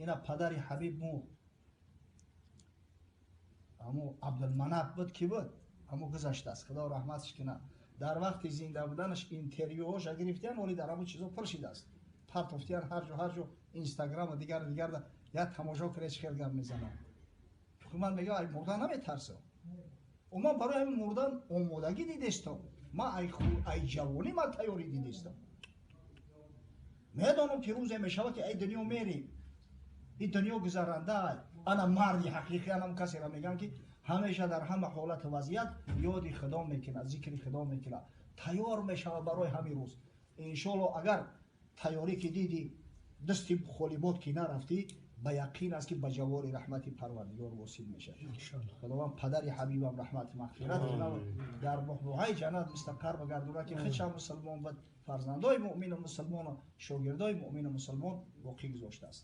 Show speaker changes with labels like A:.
A: Ина падари Ҳабиб мурд, ҳамо Абдулманаб буд, ки буд, ҳамо гузаштааст, Худо раҳматш кунад. Дар вақти зинда буданаш интервюҳоша гирифтиян, оли дар ҳамо чизо пур шидааст, партофтиян ҳар ҷо, ҳар ҷо, Инстаграму дигар дигар. Як тамошо кунед, чӣ хел гап мезанам. Ман мегӯям, ай мурдан наметарсам. Ман барои ҳамин мурдан омодагӣ дидестам. Ман ай ҷавонӣ ман тайёрӣ дидестам. Медонам, ки рӯзе мешавад, ки ай дунё мерем, ин дунё гузаранда. Ана марди ҳақиқӣ анам касеро мегӯям, ки ҳамеша дар ҳама ҳолату вазъият ёди Худо мекунад, зикри Худо мекунад, тайёр мешавад барои ҳамин рӯз. Иншоалло, агар тайёрӣ ки дидӣ, дасти холибод ки нарафтӣ, ба яқин аст, ки ба ҷавори раҳмати Парвардигор восил мешавад. Худованд падари Ҳабибам раҳмати мағфират кунад, дар буҳбуҳаи ҷаннат мустақар бигардонад, ки худшам мусулмон буд, фарзандои муъмину мусулмону шогирдои муъмину мусулмон боқӣ гузоштааст.